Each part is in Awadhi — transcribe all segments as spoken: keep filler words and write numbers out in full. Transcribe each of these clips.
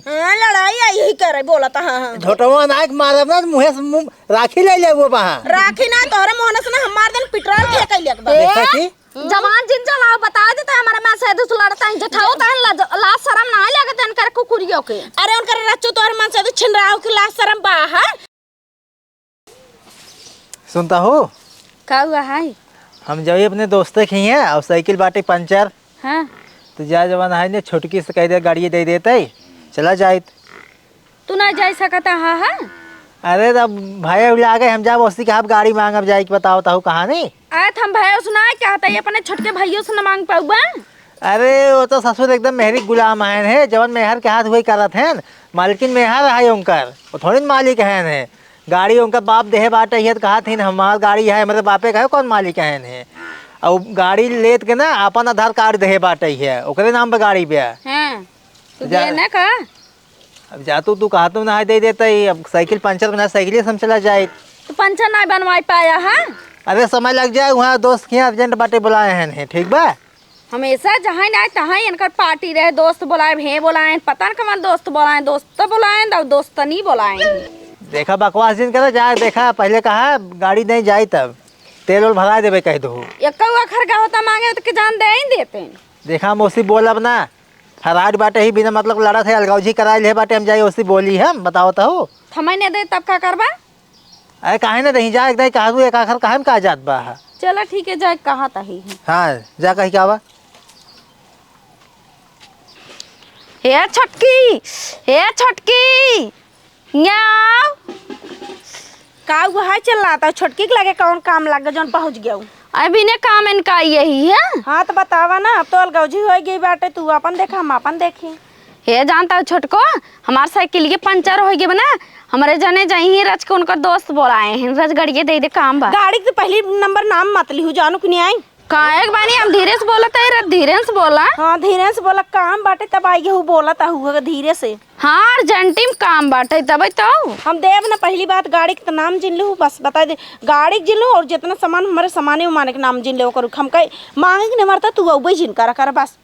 हाँ, लड़ाई आई ही करे, बोलत, हाँ, हाँ। झोटवा नाक मारब ना, मुँहे से मुँह राखी ले लेबो बहा। राखी ना, तोहरे मुँह से ना, हम मार देन पेट्रोल फेंक ले एक बार। देखा कि? जवान जिन जलाओ, बता देते हमारे मन से दुस लड़ता है, जेठाओ तहन लाज, लाज शरम ना लगे तहन कर कुकुरियों के। अरे उनकर रच्चो तोहरे मन से तो छिनराओ के लाज शरम बा, हाँ? सुनता हो? का हुआ है? हम जाई अपने दोस्ते के हियाँ और साइकिल बाटे पंचर। हाँ। तो जा जवन है ने छोटकी से कह दे गाड़ी दे देते, चला जाइत। तू ना जा सकता, हाँ, हाँ। अरे तब भाई उला गए, हम जाब ओसी के आप गाड़ी मांगब जाए के बताओ ताहू कहाँ नहीं? आए त हम भाई से ना कहता, ये अपने छोटके भाइयों से ना मांग पाऊबा। अरे वो तो ससुर एकदम मेहरी गुलाम हैं, है जवन मेहर के हाथ वही करत हैं। मालकिन मेहर है उनकर, वो थोड़ी न मालिक हैं, है। गाड़ी उनका बाप देहे बाटे है तो कहत हैं हमार गाड़ी है, हमारे बापे का है, कौन मालिक हैं, है। और गाड़ी लेत के ना अपन आधार कार्ड देहे बाटे है, ओकरे नाम पे गाड़ी पे है। हाँ, तू जा। दे ना का? अब जा तू, तू कहा तू ना दे देता ही, अब साइकिल पंचर बना, साइकिल से हम चला जाए। तो पंचर ना बनवाई पाया है? अरे समय लग जाए, वहाँ दोस्त के यहाँ अर्जेंट बाटे बुलाए हैं, हैं, ठीक बा? हमेशा जहाँ ना तहाँ इनकर पार्टी रहे, दोस्त बुलाए, हे बुलाए, पता न कमन दोस्त बुलाए, दोस्त तो बुलाए, दो दोस्त तो नहीं बुलाए। देखा बकवास जिन करे, जा देखा, पहले कहा गाड़ी नहीं जाई तब तेल उल भरा देबे कह दो। एक अखर का होता मांगे तो के जान दे ही देते। देखा हम ओसी बोलब ना, हराज बाटे ही बिना मतलब लड़त है, अलगौजी कराई ले बाटे, हम जाई ओसी बोली हम, बताओ तो। थमई ने दे तब का करबा? अरे काहे ना दही जा, एक दाई कहबू एक आखर काहे में का जात बा? चला ठीक है, जाए कहा तही है। हाँ, जा कही के आवा। हे छोटकी, हे छोटकी, याओ। का हुआ है चिल्लाता? छोटकी के लगे कौन काम लग गया जौन पहुँच गया? अभी ने काम इनका यही है। हाँ तो बतावा ना, अब तो अलगौजी हो गई बाटे, तू अपन देखा हम अपन देखी। हे जानता हो छोटको, हमार साइकिल के पंचर हो गए बना, हमारे जने जही रच के उनकर दोस्त बोलाए हैं, रच गड़िए दे दे काम बा। गाड़ी के तो पहली नंबर नाम मत लिहू, जानू कि नहीं आई? काहे के बानी, हम धीरे से बोलत है रे, धीरे से बोला। हाँ, धीरे से बोला, काम बाटे तब आई हूँ बोलत हूँ धीरे से। हाँ, अर्जेंटी में काम बाटे तबे तो। हम देब ना, पहली बात गाड़ी के तो नाम जिन लू, बस बता दे, गाड़ी के जिन लू और जितना सामान हमारे सामाने उमाने के नाम जिन ले करू, हम कहे मांगे के नहीं मरता, तू अउबे जिन करा कर बस।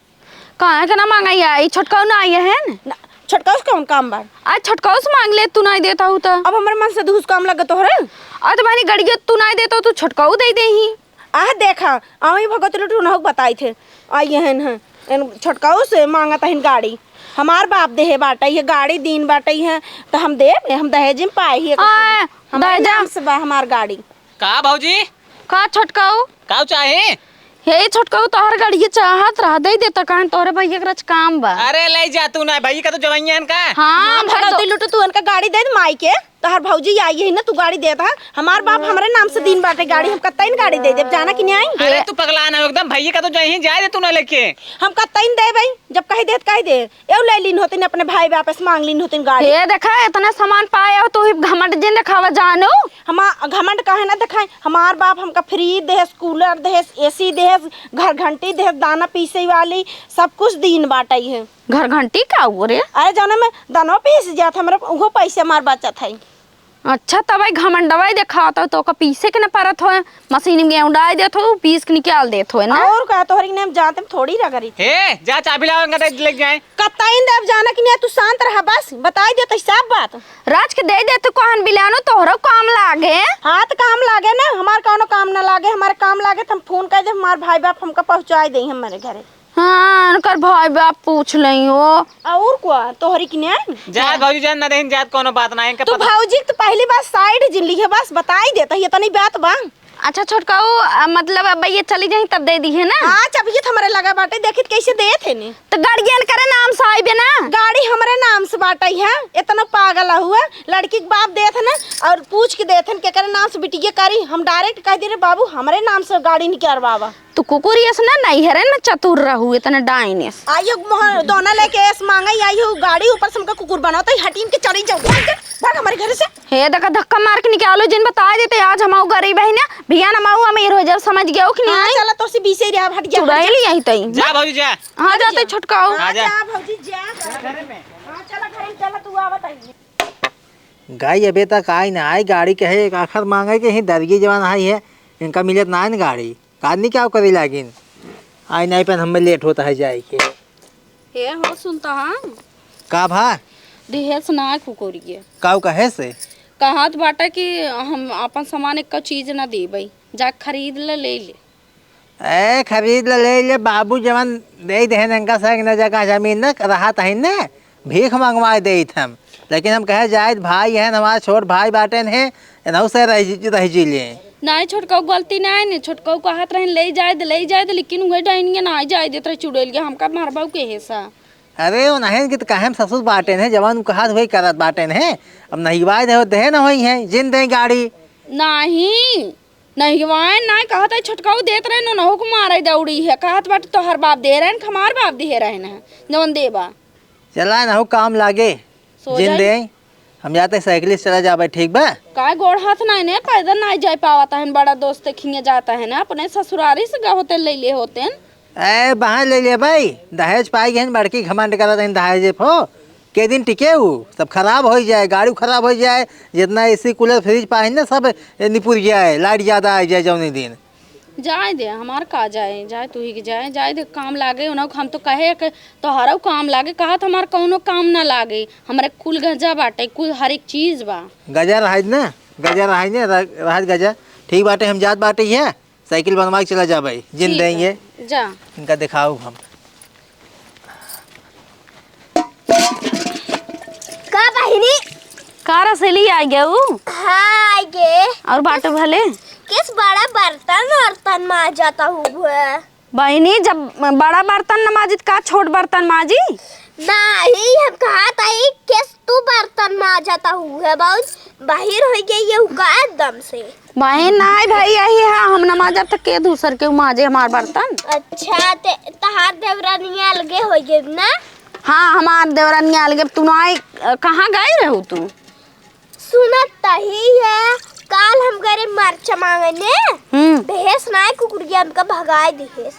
काहे के ना मांगा आई, छोटकाऊ ना आई है न? ना, छोटकाऊ से कौन काम बा? आज छोटकाऊ से मांग ले, तू नहीं देता हूँ तो। अब हमारे मन से दूस काम लगे तोहरे। आज तुम्हारी गड़िया तू नहीं देता हूँ, तू छोटकाऊ दे दे ही। आह देखा, अवई भगत लुटू नहुक बताई थे। आई है न, इन छोटकाऊ से मांगत है गाड़ी। हमार बाप देहे बाटे, ये गाड़ी दीन बाटे है, तो हम देब, हम दहेज में पाए ही। आए, हमारे दहेजा। नाम से बा हमार गाड़ी। का भौजी? का छोटकाऊ? का चाहे? हे छोटकाऊ, तोहर गाड़ी चाहत रहा, दे देता, काहे तोहरे भैया के रच काम बा। अरे ले जा तू ना, भैया का तो जवाइया है इनका। हाँ, हाँ, भर दो। भगवती लुटू, तू इनका गाड़ी दे दे माई के। तोहर भौजी आई है ना, तू गाड़ी देत हा। हमार बाप हमरे नाम से दीन बाटे गाड़ी, हम कतई न गाड़ी दे देब, जाना कि नहीं आई? अरे तू पगला ना हो एकदम, भैया का तो जाई ही, जाए दे तू ना लेके। हम कतई न देबे, जब कह देत कह दे। एउ ले लीन होतिन अपने भाई बाप से मांग लीन होतिन गाड़ी। हे देखा, इतना सामान पाए हो तू ही घमंड जिन देखावा जानू। हम घमंड काहे ना देखाई, हमार बाप हमका फ्रिज देहेस, कूलर देहेस, एसी देहेस, घर घंटी देहेस, दाना पीसे वाली, सब कुछ दीन बाटे है। घर घंटी का हुआ रे? अरे जाना में दाना पीस जात, हमरा उहो पैसे हमार बचत है। अच्छा, तब आई घमंडवा ही देखात हो, तो ओका पीसे के न परत हो, मशीन में उड़ाई देत हो, पीस के निकाल देत हो ना। और का, तोहरी ने हम जानते में थोड़ी रगड़ी। हे, जा चाबी लाओ, इनका दे, ले जाए। कतई न देब, जाना कि नहीं, तू शांत रहा, बस बताई दे तो सब बात। राज के दे दे, तू कहन बिलानो, तोहरो काम लागे। हाँ, तो काम लागे ना, हमार कौनो काम ना लागे, हमारे काम लागे तो हम फोन कर दे, हमार भाई बाप हमका पहुँचाई दे हमारे घरे। हाँ, उनकर भाई बाप पूछ लई हो। और का, तोहरी कि नहीं? जा भौजी, जा ना देहिन, जात कोनो बात ना, इनके तू पता। भौजी तो पहली बार साइड जिन ली है, बस बताई देता, ये तनी बात बा। अच्छा छोटकाऊ, अ, मतलब अब ये चली जाई तब दे दी है ना? हाँ, जब ये तो हमारे लगा बाटे, देखित कैसे देत है ने। तो गाड़ियन करे नाम से आइबे ना? गाड़ी हमरे नाम से बाटे है, इतना पागल हुआ, लड़की के बाप देत है ना, और पूछ के देत है, केकरे नाम से बिटिया करी, हम डायरेक्ट कह दे रे बाबू, हमरे नाम से गाड़ी निकलवावा। तू कुकुर यस ना, नैहरे में चतुर रहू, इतना डाइन यस। आई हो मोहन, दोना लेके एस मांगे, आई हो गाड़ी, ऊपर से हमका कुकुर बनाओ, तो हटीम के चढ़ी जाओ, भाग, भाग हमारे घर से। हे देखा, धक्का मार के निकालो, जिन बता देते, आज हम आऊ गरीब है ना, भैया ना माऊ अमीर हो जाओ, समझ गया कि नहीं? हाँ, चला, तो सी बीसे रहा, हट जा, चुड़ैल यही तई। जा भौजी, जा। हाँ, हट जाते जा। छोटकाऊ। हाँ, हाँ, जा। जा भौजी, जा। हाँ, चला घर में, चला, तू आवत आई। गाई अबे तक आई ना आई, गाड़ी के है, एक आखर मांगे के ही दरगी जवान आई है, इनका मिलत ना है ना गाड़ी। आदमी क्या करे लागिन? आई नहीं पन हमें लेट होता है जाए के। हे हो, सुनता हाँ? का भा? दिहेस ना कुकुरिया। काऊ कहे से? कहत बाटे कि हम आपन सामान एक्को चीज ना देबई, जा खरीद ले, ले ले। ए, खरीद ले, ले ले, बाबू जवन दे देहन इनका संग न जगह जमीन न रहत है न, भीख मंगवाए देइत हम। लेकिन हम कहे जाइत भाई हैं, हमार छोट भाई बाटेन है, एनहु से रह जी, रह जी ले। नाहीं, छोटकऊ गलती नाहीं ने, छोटकऊ कहत रहन, "ले जाए दे, ले जाए दे," लेकिन उहे डाइनिया नाहीं जाए देत रहे चुड़ैलिया, हमका मारबऊ के हेसा। अरे, उन्हें के त काहे हम ससुर बाटेन है, जवन कहत वही करत बाटेन है। अब नहिवाए दे, देहे न होई है, जिन दे गाड़ी। नाहीं, नहिवाए नाहीं कहत है, छोटकऊ देत रहे, नोनहू को मारे दौड़ी है, कहत बाटे तोहर बाप दे रहे न, हमार बाप दिहे रहे न, जवन देबा। चला, नहु काम लागे। सो जिन जाई। दे, हम जाते साइकिल से चला जाबे, ठीक बा? का गोड़ हाथ नाहीं ने, पैदल नाहीं जाए पावत हन, बड़ा दोस्त खिंगे जात हन, अपने ससुरारी से गा होते ले ले होते। ए, बाहर ले ले भाई, दहेज पाई गहन बड़की घमंड करत हन दहेज फो। के दिन टिके उ, सब खराब होइ जाए, गाड़ी खराब होइ जाए, जितना एसी कूलर फ्रिज पाए ना सब निपुर जाए, लाइट ज्यादा आ जाए जौने दिन। जाए दे, हमार का जाए, जाए तू ही के जाए, जाए दे, काम लागे, उन्हों हम तो कहे कि तोहरउ काम लागे, कहत हमार कौनो काम ना लागे, हमरे कुल गजा बाटे, कुल हर एक चीज बा। गजा रहाज ना, गजा रहाज ना, रह-, रहाज गजा। ठीक बाटे, हम जात बाटे है, साइकिल बनवा के चला जा भाई, जिन ठीक देंगे। है, जा। इनका दिखाओ हम। का बहिनी? का रसेली आ गया उ? हाँ, आ गए। और बाटो भले? किस बड़ा बर्तन वर्तन माजत हुए? बहिनी, जब बड़ा बर्तन न माजित का छोट बर्तन माजी? नहीं, हम कहत हई किस तू बर्तन माजत हुए, बहुत बाहिर होइ गई है का एकदम से। बहिन, नाहीं भाई, यही है, हम न माजब त के दूसर के माजे हमार बर्तन? अच्छा, ते तहार देवरानिया अलगे होइ गई ना? हाँ, हमार देवरानिया अलगे। तू नाहीं, अ, कहाँ गई रहू तू? सुनत तही है, काल हम गरे मरचा मांगने, हम्म। भेस नाहीं कुकुरिया हमका भगाए दिहेस।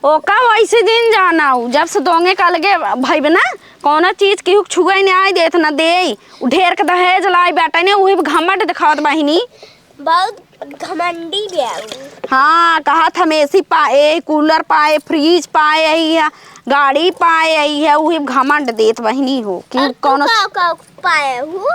ओका वैसे दिन जाना उ, जब से दोंगे का अलगे भइबे ना, कौनो चीज केहू के छुए नाहीं देत ना देई। उ ढेर के दहेज लाई बाटे ने, उही घमंड देखावत बहिनी। बहुत घमंडी बे उ। हाँ, कहत हम एसी पाए, कूलर पाए, फ्रिज पाए, यही है, गाड़ी पाए, यही है, उही घमंड देत बहिनी हो कि और तू कौनो का, का पाए हु?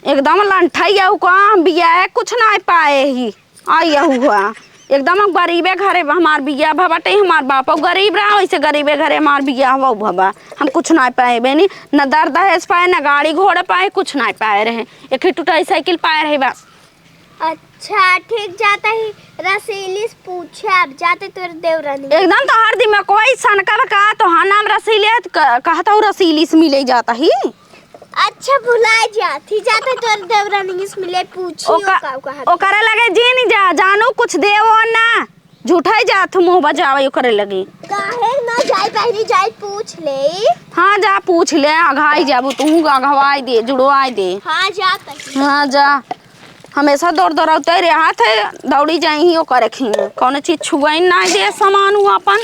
एकदम लंठई अउ का, हम बियाह कुछ नाहीं पाए ही। आई अहू हुआ। एकदम हम गरीबे घरे हमार बियाह भा बाटे, हमार बापो गरीब रहा, वैसे गरीबे घरे हमार बियाह हुआ भा बा। हम कुछ नाहीं पाए बहिनी, न दर दहेज पाए, न गाड़ी घोड़ा पाए, कुछ नाहीं पाए रहे। एक ही टुटाई साइकिल पाए रहे बस। अच्छा, ठीक जाता ही रसीली से पूछे, अब जाते तोर देवरानी। एकदम तोहार दिमाग कोई सनका बा का, तोहार नाम रसीली है, त क-, कहत हूँ रसीली से मिले जाता ही। अच्छा, भुला जात ही, जाते तोर देवरानी से मिले पूछी ओका-, ओका, ओका। ओकरे लगे जिन जा, जानू कुछ देवो ना, झूठा ही जात हूँ मुँह बजावे ओकरे लगे। काहे ना जाई, पहली जाई पूछ ले। हाँ, जा पूछ ले, अघाई जाबू तू, अघवाई दे, जुड़वाई दे। हाँ, जा तनी। हाँ, जा। हमेशा दौड़ दौड़ाते रहत है, दौड़ी जाई ही ओकर खिंगे। कौनो चीज छुआई नाहीं दे सामान उ अपन,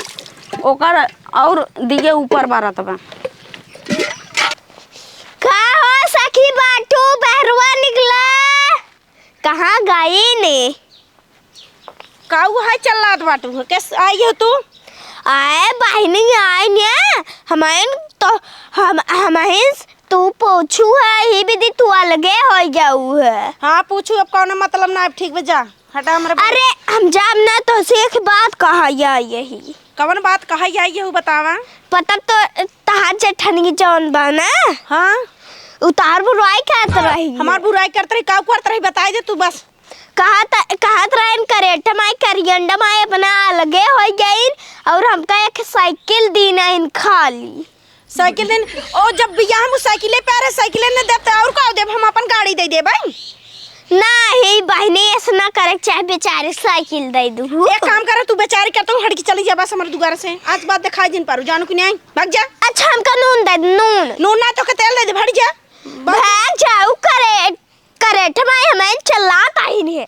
ओकर और दिए ऊपर बारत बा। का हो सखी बाटू, बहरुआ निकला? कहाँ गई ने? काऊ है चल्लात बाटू, कैस आई हो तू? आए बहिनी आई ने, हमाइन तो, हम, हमाइन तू पूछू है, ही विधि तू अलगे हो जाऊ है। हाँ, पूछू, अब कौनो मतलब ना, अब ठीक बा, जा, हटा हमरे बात। अरे, हम जाब ना, तोसे एक बात कहा या यही। कवन बात कहा या यहू बतावा? पता तो तहार जेठनिया जौन बा ना? हाँ। उ तहार बुराई करत रही। हमार बुराई करत रही, का करत रही, बताई दे तू बस। कहत, कहत रहन करेठा माई, करियंडा माई अपना अलगे हो गइन और हमका एक साइकिल दीन आइन खाली। साइकिल दीन? ओ, जब बियाह में साइकिले पे रहे, साइकिले न देब त और का देब? हम अपन गाड़ी दे देब। नहीं बहिनी, ऐसा ना करे, चाहे बेचारे साइकिल दे दू। एक काम करे, तू बेचारी कर, तू हट के चली जा बस हमारे दुआर से। आज बात दिखाई दिन पारू, जानू कि नहीं? भाग जा। अच्छा, हमका नून दे दे, नून। नून ना तो के तेल दे दे, हट जा। भाग जाऊ करे। करेठ माई हमें चलात आइन है।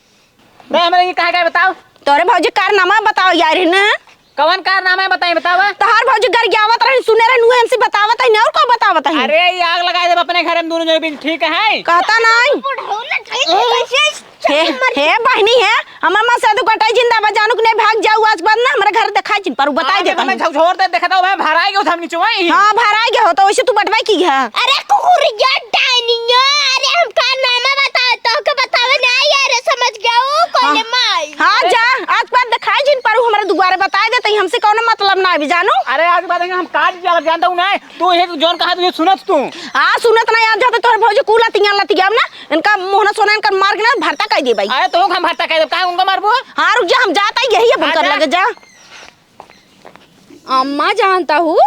बे, हमरे ये कहाँ गए बताओ? तोरे भौजी कारनामा बताओ यार, है ना? कवन कारनामा है बताई, बताओ। तोहार भौजी गरियावत रही, सुने रही, नुए हमसे बतावत है, और का बतावत है? अरे, ये आग लगाए देब अपने घर में दोनों जने बिन, ठीक है? कहता नहीं। बुढ़ऊ ना ठीक है, कैसे हे, हे बहिनी, हे, हमर माँ से तो कटाई जिंदा बा, जानू कि नहीं, भाग जाऊ आज बाद ना, हमरे घर देखाई जिन पर, बताई हाँ, देता हमें हूँ। झकझोर दे, देखता हूँ, मैं भराई गयो था नीचे वहीं। हाँ, भराई गयो हो, तो वैसे तू बटवाई की है। अरे कुकुरिया डाइनिया, अरे हमका नाम बता, तो के बतावे नहीं, अरे समझ गया, ओ कोने हाँ। माई। हाँ, जा, आज बाद देखाई जिन पर, हमरे दुआरे बताई देते ही, हमसे कौनो मतलब ना अभी, जानू। अरे आज बाद हम काट दिया, जानता हूँ नहीं, तू एक जौन कहा तुझे सुनत तू। हाँ, सुनत नहीं, आज जाते तोहरे भौजी कुल लतिया लतिया ना, इनका मुँह ना सोना, इनका मार के ना भरता कह दे भाई। अरे तो हम भरता कह दे, कहाँ उनका मारबो? हाँ, रुक जा, हम जाता ही यही अपन हाँ, कर जा। लगे जा। अम्मा जानता हूँ,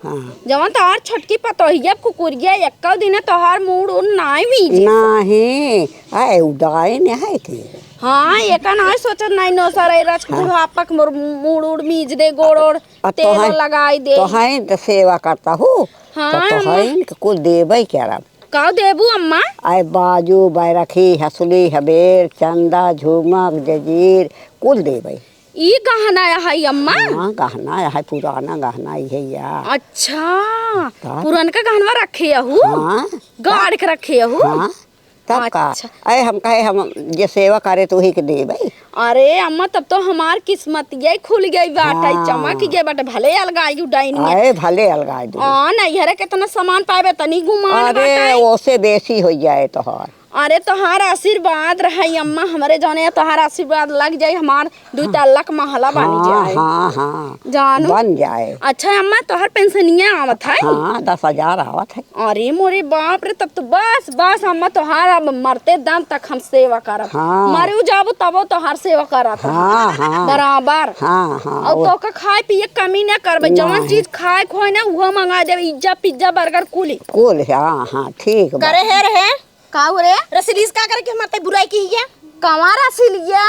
हाँ। जवन तोहार छोटकी पतोहिया कुकुरिया एक्का दिन तोहार मूड़ उड़ नाई मीजे। नहीं, आए उड़ाए नहीं है के। हाँ, एका नाई सोचत नाई नो सर, ए रच हाँ। बुढ़ापा के मोर मूड़ उड़ मीज दे, गोड़ ओड़ आ, तेल तोहाई, लगाई दे। तोहाई त सेवा करता हूँ। हाँ, तो अम्मा। तोहाई के कुल देबे करब। का देबू अम्मा? आए बाजू, बैरखी, हसुली, हबेर, चंदा, झुमक, जजीर, कुल देबे। ई गहना है अम्मा? हाँ, गहना है, पुराना गहना ही है या। अच्छा, तब? पुरनका गहनवा रखे अहू? हाँ। गाड़ के रखे अहू? हाँ। तब का? अच्छा। अरे हम कहे हम जे सेवा करे तो वही के देबे। अरे अम्मा, तब तो हमार किस्मतिया खुल गई बाटे, हाँ। चमक गई बाटे, भले अलगाई उडाइन में। अरे भले अलगाई दू। हाँ, नैहरे कितना सामान पावे, तनी गुमान अरे बाटे। ओसे बेसी हो जाए तोहर। अरे तोहार आशीर्वाद रहे अम्मा, हमरे जौने तोहार आशीर्वाद लग जाए, हमार दू हाँ। तल्ला क महला बन हाँ, जाए। हाँ, हाँ। जानू? बन जाए। अच्छा अम्मा, तोहर पेंशनिया आवत है? हाँ, दस हजार आवत है। अरे मोरे बाप रे, तब तो बस, बस अम्मा, तोहार अब मरते दम तक हम सेवा करब। हाँ। मरू जाबू तबो तोहार सेवा करत रहब। हाँ, हाँ। बराबर। हाँ, हाँ, और वो तोहका खाए पिए क कमी ना करबे, जवन नहीं। चीज खाए क होए ना, उहो मंगा देबे, इज्जा, पिज्जा, बर्गर, कुली। कुल, हाँ, हाँ, ठीक बा। करे हे रहे। का हो रे? रसलीस का करे कि हमार ते बुराई की है? कवा रसलिया?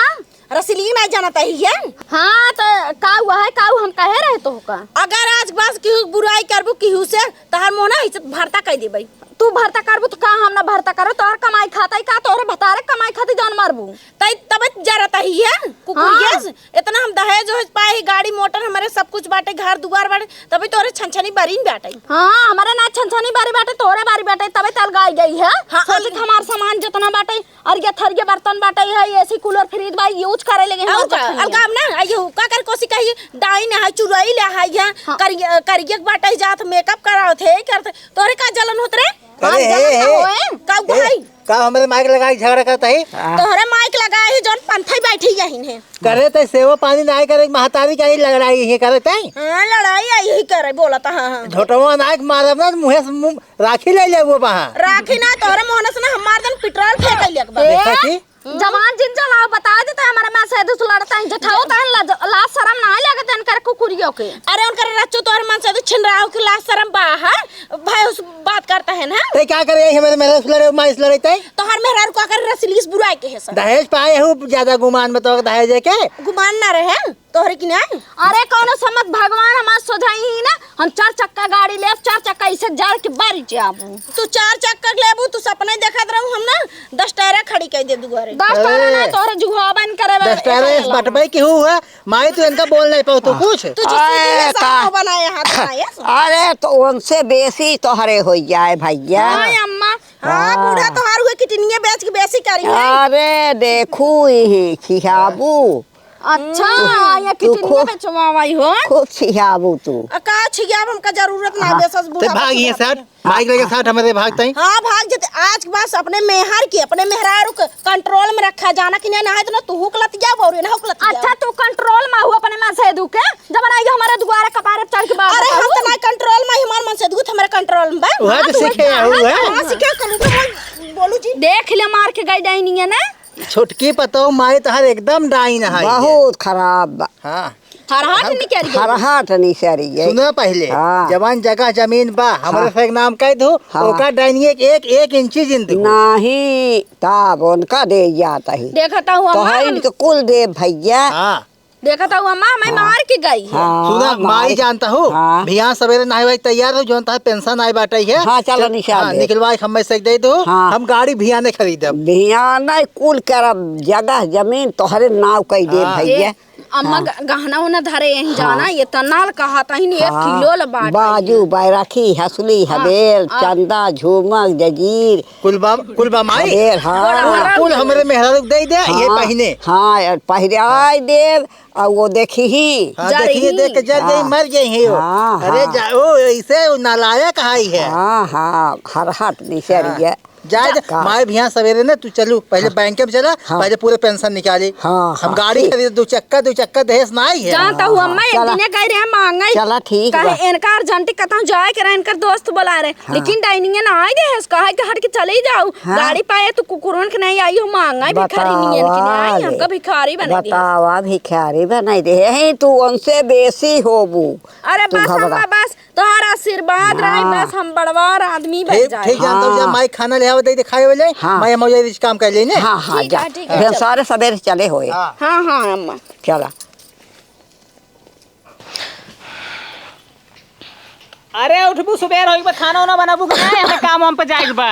रसली नहीं जानत ही है? हाँ, तो का हुआ है? का हम कहे रहे तोहका? अगर आज बास केहू बुराई करबू केहू से, तोहार मुँह ना इज्जत भरता कह देबे। तू भरता करबू तो का हम ना भरता करब? तोहर कमाई खाता ही का? तोहरे भतारे कमाई खाती जौन मरबू। तई तबे जरत ही है, कुकुरिया हाँ। से। इतना हम दहेज वहेज पाए ही, गाड़ी मोटर हमारे सब कुछ बाटे, घर दुआर बाटे, तबे तोहरे छनछनी बारी में बाटे। हाँ, हमारे ना छनछनी बारी बाटे, तोहरे बारी बाटे, तबे तल गाय गई है। हाँ, सोचित अल- हमार सामान जितना बाटे, अरिया थरिया बर्तन बाटे है, एसी कूलर फ्रिज बा, यूज करे लगे हम और का? कुछ नहीं। अलगाम ना, आ ये का कर कोसी कही, डाइन है, चुड़ैल है, है, हाँ। करिया, करिया के बाटे जात मेकअप करावत है, करत, तोहरे का जलन होत रे? अरे, हाँ, हे, जलन ना हे। होए। का हे, भाई? का हमरे माइक लगाई झगड़ा करता है? तोहरे माइक लगाए ही जौन पंथई बैठी यही है। करे ते सेवा पानी नाय करे, महतारी का ही लड़ाई ही करे ते। हाँ, लड़ाई आई ही करे, बोलत, हाँ, हाँ। झोटवा नाय मारब ना, मुँहे से मुँह राखी ले लेबो बहा। राखी ना, तोहरे मोहन से ना हमार जन पेट्रोल फेंक ले एक बार। देखा ए, की? जवान जिन जलाओ, बता देते हमारे माँ से दुस लड़ता है, जठाओ तहन लाज, लाज शरम ना लगत है इनकर कुकुरियों के। अरे उनकर रच्चो तोहरे मन से तो छिनराओ के लाज शरम बा है, भाई उस बात करता है ना। ते का करे हमारे मेहरारू से लड़े, माई से लड़े ते? तोहर मेहरारू का कर रसलीस बुराई के है सर। दहेज पाए हो ज्यादा गुमान में तो दहेज है के? गुमान ना रहे। तोहरे की ना? अरे कौनो समत भगवान हमार सोझाई ही ना, हम चार चक्का गाड़ी लेब, चार चक्का इसे जर के बारी जाबू। तू चार चक्का लेबू, तू सपना ही देखत रहू हम ना, दस टायरा खड़ी कर दे दुआरे। दस टायरा ना, अरे। तोहरे जुहाबन करे बा-, दस टायरा एका इस बटबे की हूँ है, माई तू इनका बोल नहीं पाओ तू हाँ। कुछ। तू जिस अरे, दिन का साहब बनाए हाथ बनाए, सुन। अरे, तो उनसे बेसी तोहरे हो जाए भैया। हाँ, अम्मा। हाँ, हाँ। बूढ़ा तोहार हुए किडनिये बेच के बेसी करी है। अरे, देखू इही खियाबू। अच्छा, हम्म। ये तू किडनिये खूब, बेचवावाई हो। खूब खियाबू तू। आ, का छियाब, हमका जरूरत ना हाँ। बेसस ते बूढ़ा भाग बच्चा ये के। साथ, माइक लेके साथ हमारे भाग तई। हाँ, भाग जते। आज के बाद अपने मेहर के, अपने मेहरारू के कंट्रोल में रखा जाना कि नहीं, ना है तो ना तू हुक लतिया और ना हुक लतिया। अच्छा, तू कंट्रोल में हो अपने मन से दुखे। जब ना ये हमारे दुआरे कपारे चढ़ के बात अरे, हम बताऊ। तो ना कंट्रोल में, हमार मन से दुख हमारे कंट्रोल में बा। वह हाँ, तो तू सीखे बता। आऊ है। हाँ, सीखे कलू तो बोल, बोलू जी। देख ले, मार के गई डाइनिया ना। छोटकी पतोह माई तोहार एकदम डाइन है। बहुत खराब बा। हाँ। हरहाट निकल गई। हरहाट निकल गई। सुनो पहले, हाँ। जवान जगह जमीन बा, हमरे हाँ। से एक नाम कह दो, हाँ। ओका डाइनिया एक, एक, एक इंची जिन दो। नहीं, तब उनका दे जाता ही। देखता हूँ तो अम्मा, है हम इनके कुल दे भैया। हाँ। देखत हूँ अम्मा, हमें हाँ। मार के गई है। हाँ, सुना, मार माई के जानता हो, हाँ। भियान सवेरे नहाए वाई तैयार हो, जौन तोहार पेंशन आए बाटे है। हाँ, चलो चल, निकाल हाँ, दे। निकलवाए के हमें से दे दो, हाँ। हम गाड़ी भियाने खरीदब। भियाने कुल करब, जगह जमीन तोहरे नाव कई दे हाँ। भैया। ए, अम्मा हाँ। ग-, गहना उहना धरे यहीं हाँ। जाना, ये तनाल कहा तहिन एक हाँ। किलो ल बाटे। बाजू, बैराखी, हसुली, हाँ। हबेल, हाँ। चंदा, झूमक, जजीर। कुल बा, कुल बा माई। हबेल, हाँ। कुल, कुल हमरे मेहरारू के दे दे, ये हाँ। पहिने। हाँ, यार, पहिरे हाँ। आय देव, अउ वो देखी ही। हाँ, जर देखिए, ही। देख के जर जाई, हाँ। मर जाई है वो। हाँ, अरे हाँ। जा, ओ, ऐसे वो नालायक आई है। हाँ, हाँ, हरहट निसर हाँ। गया। जा, जा, का? माई बिहान सवेरे ना तू चलू, पहिले हाँ। बैंक में चला, हाँ। पहिले पूरे पेंशन निकाली। हाँ, हम हाँ, गाड़ी ठीक। खरीद, दो चक्का, दो चक्का दहेज ना आई है। जानता हूँ हाँ, अम्मा, एक चला। दिने गए रहे मांगे। चला, ठीक कहे बा। इनका अर्जेंट कतहूँ जाए के रहे, इनकर दोस्त बुला रहे। हाँ। लेकिन डाइनिंग ना आए देहेस, कहे के हट के चले जाऊ। हाँ। गाड़ी पाए तो कुकुरन के नहीं आई हो मांगे, भिखारी नियन के नहीं आई, बतावा हमका ले। भिखारी बनाई देहेस। बतावा, भिखारी बनाई दे। यही तू उनसे बेसी होबू। अरे तू बस घबरा। अम्मा, बस। तोहार आशीर्वाद रही, हाँ। बस हम बड़वार आदमी बन ठीक, जाए। ठीक, जानता हूँ, जा हाँ। माई खाना ले आवे, दे दे खाए वाले, हाँ। माई हम जाए काम कर लेने। हाँ, हाँ, ठीक जा। है, ठीक है, फिर चल। सारे सवेरे चले होए। हाँ। हाँ, हाँ, अम्मा। चला। अरे उठबू, सुबेर होई बा, खाना उना बनाबू कि नहीं? हमें काम वाम पे जाए के बा।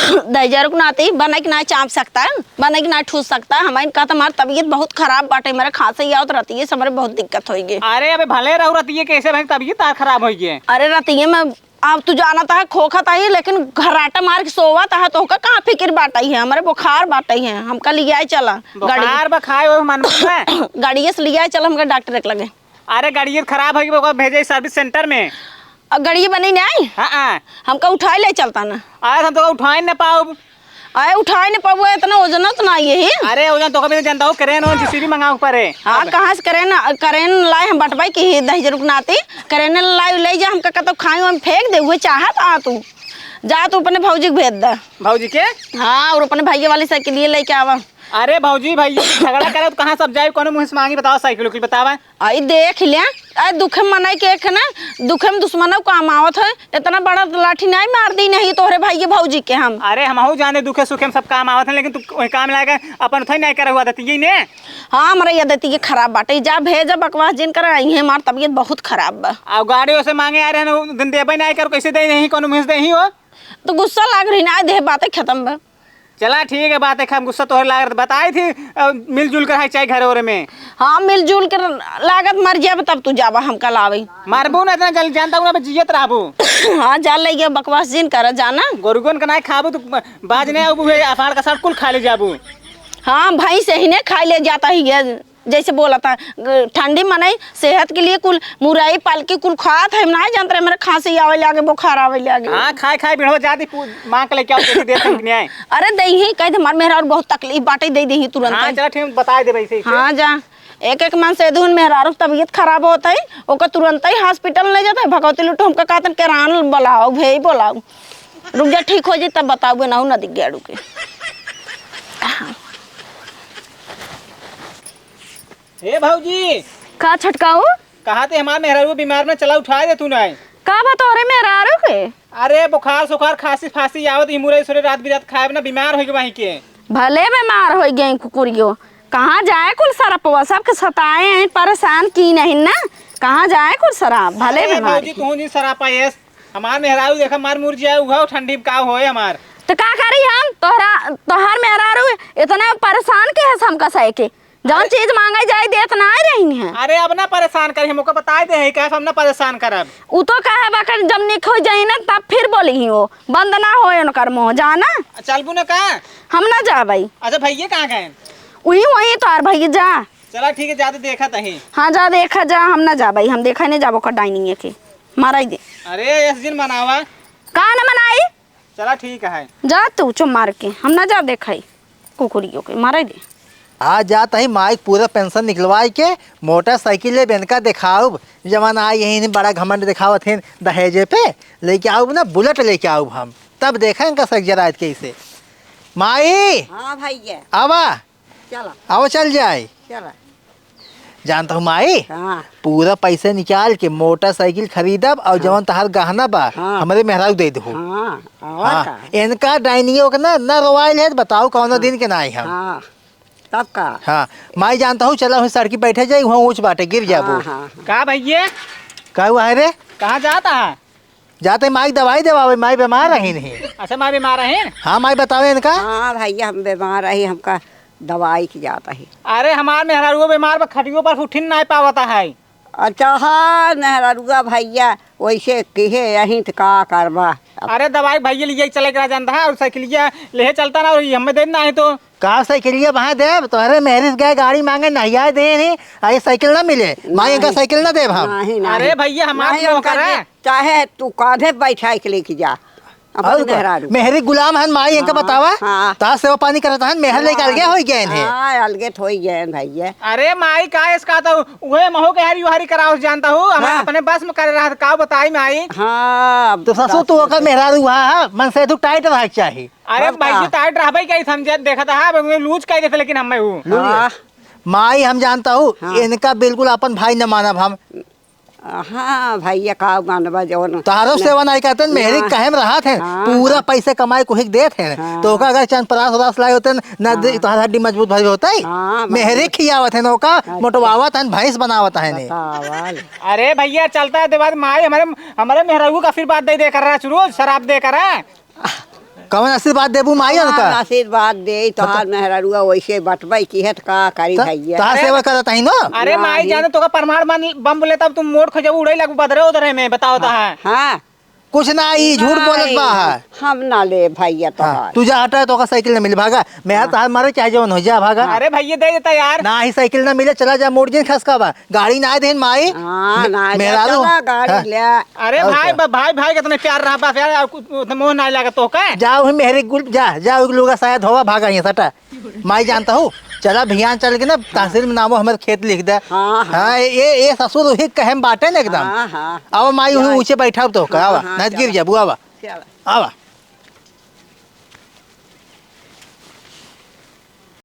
दहिजर के नाती बने के ना चाप सकता है, बने के ना ठूस सकता है। हमारे कहत हमार तबीयत बहुत खराब बाटे, मेरे खांसी आवत रहती है, हमरे बहुत दिक्कत होई गई। अरे अबे भले रहू रहती है, कैसे भाई तबीयत तार खराब होई गई? अरे रतिये में अब तू जानत है खोखत है, लेकिन घर्राटा मार के सोवत है, तो ओका कहाँ फिकिर बाटे है? हमरे बुखार बाटे है, हमका लियाए चला। बुखार बा खाए वो मन में। गाड़िए से लियाए चला हमका डॉक्टर के लगे। अरे गाड़िए खराब होई गई, ओका भेजे सर्विस सेंटर में। अब गाड़िए बनी नहीं? हाँ, हाँ। हमका उठाए ले चलता ना। अरे हम तो उठाए न पाउब। अरे उठाए न पाबो, इतना वजन तो ना ये ही। अरे वजन तो कभी नहीं जानता हो, क्रेन और जेसीबी मंगाओ ऊपर है। हाँ, अब कहाँ से क्रेन, क्रेन लाए हम बटवाई की ही दहिजर के नाती, क्रेन लाए ले जा, हमका कतो खाई हम फेंक दे, हुए चाहत आ तू। जा तू अपने भौजी के भेज दे। भौजी के? हाँ, और अपने भैया वाली साइकिल ये लेके आवा। अरे भौजी, भैया से झगड़ा करे तो कहाँ सब जाए, कोनो मुँह से मांगी बतावा साइकिल उकिल बतावा। आई देख ले, आई दुखे में मनई के एक ना, दुखे में दुश्मनों काम आवत है। इतना बड़ा लाठी नहीं मार दी नहीं तोहरे भाई भौजी के हम। अरे हमहू जाने दुखे सुखे में सब काम आवत है, लेकिन तू वही काम लायक अपन उठाई नहीं करे हुआ देती ने। हाँ, हमरा ये देती ये खराब बाटे, जा भेजा बकवास जिन कर आई है, हमार तबीयत बहुत खराब बा। आ गाड़ी ओसे मांगे आ रहे हैं, दिन देबे नहीं कर, कैसे दे नहीं, कोनो मुँह से दे ही हो। तो गुस्सा लाग रही ना, देह बातें खत्म बा। चला ठीक है, बात है, हम गुस्सा तोहरे लाग रहे, बताई थी, अ, मिलजुल कर है चाहे घर ओरे में। हाँ, मिलजुल कर लागत मर जाब, तब तू जाबा हमका लावे। मरबू ना, इतना जल्दी जानता हूँ ना, अब जियत रहबू। हाँ, जा ले गया, बकवास जिन कर, जाना। गोरुगन का नाय खाबू, तू बाज नहीं आबू, है असाढ़ का साढ़ कुल खा ले जाबू। हाँ, भैंस ही ने खा ले जाता ही है। जैसे बोला था, ग-, ठंडी मनई सेहत के लिए कुल मुरई, पलकी कुल खात है, हम नाहीं जानत रहे, मेरे खांसी आवे लागे, बुखार आवे लागे। हाँ, खाए, खाए, बिढ़वा जाती पू-, मांग के लेके आओ, देखी, देख, हम नहीं आए। अरे, दे ही, कह दे, हमार मेहरारू बहुत तकलीफ बाटे, दे दे ही तुरंत। हाँ, चला, ठीक, बताए दे वैसे ही। हाँ, जा। एक, एक मन से दुन मेहरारू तबीयत खराब होत है, ओकर तुरंत ही हॉस्पिटल ले जाता है, भगवती लुटो, हमका कहतन, केरान बुलाओ, भेई बुलाओ। रुक जा, ठीक हो जाई, तब बताओ, ना, ना दिख गया, रुके। ए भौजी। का छटकाऊ? कहा थे हमार मेहरारू बीमार में, चला उठाए दे तू नाई। का बा तोरे मेहरारू के? अरे बुखार सुखार खांसी फांसी आवत ही मुरई सुरई रात बिरात खाए ना बीमार होइ गए वहीं के। भले बीमार होइ गए कुकुरियो। कहाँ जाए कुल सरपवा सबके सताए हैं परेशान की नहीं ना। कहाँ जाए कुल सराप भले अरे बीमार भौजी की। तू जी सरापा येस। हमार मेहरारू देखा मार मुर जाए उघाव ठंडी में का होए हमार। तो का करी हम तोहरा तोहार मेहरारू इतना परेशान के है हमका सह के। जौन अरे चीज मांगे जाए देत ना रही है। अरे अब ना परेशान करी, हम ओका बताए दे है, काहे से हम ना परेशान करब। उ तो कहे बा कि जब निक हो जाई ना तब फिर बोली ही वो, बंद ना होए उनकर मुंह, जाना। चलबू ना का? हम ना जाबई। अच्छा भैया कहाँ गए? वही वही तोहार भैया जा। चला ठीक है, जाते देखा तही। हाँ जा देखा जा, हम ना जाबई, हम देखा नहीं जाबो का डाइनिंग के माराई दे। अरे यस जिन मनावा। का ना मनाई? चला ठीक है। जा तू चुप मार के, हम ना जा देखाई कुकुरियों के, मारे दे। आ जात ही माइक पूरा पेंशन निकलवाई के मोटरसाइकिल ले बेनका देखाउब, जवन आ यही बड़ा घमंड देखावत हैं दहेजे पे, लेके आउब ना बुलेट लेके आउब हम, तब देखा इनका सक जरायत कैसे। माई हाँ भैया। आवा। चला। आवा चल जाए। चला। जानत हूँ माई, हाँ। पूरा पैसा निकाल के मोटरसाइकिल खरीदब और हाँ। जवन तहार गहना बा, हाँ। हमरे मेहरारू दे दहु। हाँ, और हाँ। का? इनका डाइनियो के ना, ना रोवाइल है, बताओ कौनो हाँ। दिन के नाई हम। हाँ, तब का? हाँ, माई जानत हूँ, चला हुई सड़की बैठे जाई, वहाँ ऊँच बाटे, गिर जाबू। हाँ, हाँ, हाँ। का भैया? का हुआ है रे? कहाँ जाता है? जाते माई दवाई देवावे, माई बीमार रही नहीं। अच्छा, माई बीमार रही? हाँ, माई बतावे इनका। हाँ भैया, हम बीमार रही, हमका दवाई की जात है। अरे, हमार मेहरारुआ बीमार बा, खटियो पर से उठिन नाहीं पावत है। अच्छा, हाँ, मेहरारुआ भइया, वइसे किहे यहीं त का करबा। अरे, दवाई भइया लिये चले के रह जानत है, और साइकिलिया लेहे चलता ना, और ये हमें देना है तो। का साइकिलिया बहा देब? तोहरे मेहरिस गए गाड़ी माँगे, नहिया दे नहीं, आ ये साइकिल ना मिले, माई इनका नहीं। साइकिल ना देब हम। नहीं, नहीं। अरे भइया, हमार नहीं, तो उनका नौकर है। जे-, चाहे तू कांधे पे बैठाइ के लेके जा। अपन और का? मेहरारू। मेहरी गुलाम हन माई, इनका हाँ, बतावा। हाँ। ता सेवा पानी करत हन, मेहर लेके अलगे होई गए हैं। हाँ, अलगे तो होई गए हैं भइया। अरे माई, का इसका तो उहे महू के हरी उहारी कराओ जानता हूँ, हम हाँ। अपने बस में करे रहत, का बताई माई? हाँ, तो ससुर, बस तू में ओकर तो। मेहरारू हुआ है, मन से तू टाइट रहे के चाही। अरे बस भाई का? जी, टाइट रहबे के समझे, देखत है, अब लूज कह देते, लेकिन हमें वो। हाँ। माई, हम जानता हूँ, हाँ। इनका बिल्कुल अपन भाई न मानब हम। हाँ भइया, का मानबा जौन तोहरो ना। सेवा नाहीं करते, मेहरी ना। कहे में रहत है, हाँ, पूरा हाँ। पैसे कमाए कुहिक देत है, हाँ। तो ओका अगर चंद परास उरास लाए होते न, ना दे, हाँ। तोहर हड्डी मजबूत भरी होता है। हाँ, मेहरी मजबूत। खियावत है न ओका, अच्छा। मोटवावत है, भैंस बनावत है ने। बतावल। अरे भइया, चलता है देवाद माई, हमारे, हमारे मेहरारू का आशीर्वाद दे दे कर रहा, शुरू शराब दे कर रहा। कवन आशीर्वाद देबू माई हाँ, उनका? आशीर्वाद दे, तोहार बता। मेहरारुआ वइसे बटबै की है, त का करी त-, भइया? तोहार अरे सेवा करत हई न? अरे माई नहीं। जाने तोका परमाणु बम, बम बोले तब तुम मोड़ खोजब उड़े लगू बदरे उधरे में, बताओ तो हाँ, है। हाँ। कुछ ना, ई झूठ बोलत बा नहीं, है। हम ना ले भइया हाँ, तोहार। तू जा हटा, तोका साइकिल ना मिली, भागा। मैं हाँ। तोहार मारे चाहे जवन हो जा, भागा। अरे भइया दे देता यार। ना ही साइकिल ना मिले, चला जा, मोड़ जिन खसका बा। गाड़ी ना देन माई। हाँ, मे-, ना जा, मेहरारू। चला गाड़ी हाँ। ले। अरे और भाई, क्या? ब-, भाई, भाई, कितने प्यार रहा बस यार, और कुछ उतना मोह ना लगा तो का? जाओ ही मेहरी गुल, जा, जाओ एक लुगा साया धोवा, भागा यहाँ सटा। माई जानता हूँ, चला भियान चल के ना तहसील में नामो हमारे खेत लिख दे। हाँ, हाँ। हाँ, ये, ये ससुर वही कहे में बाटे ना एकदम। हाँ, हाँ। आवा माई, वही जाए। ऊँचे बैठाओ तो का, हाँ, आवा, हाँ, नहीं तो गिर चला। जाबू, आवा। चला। आवा।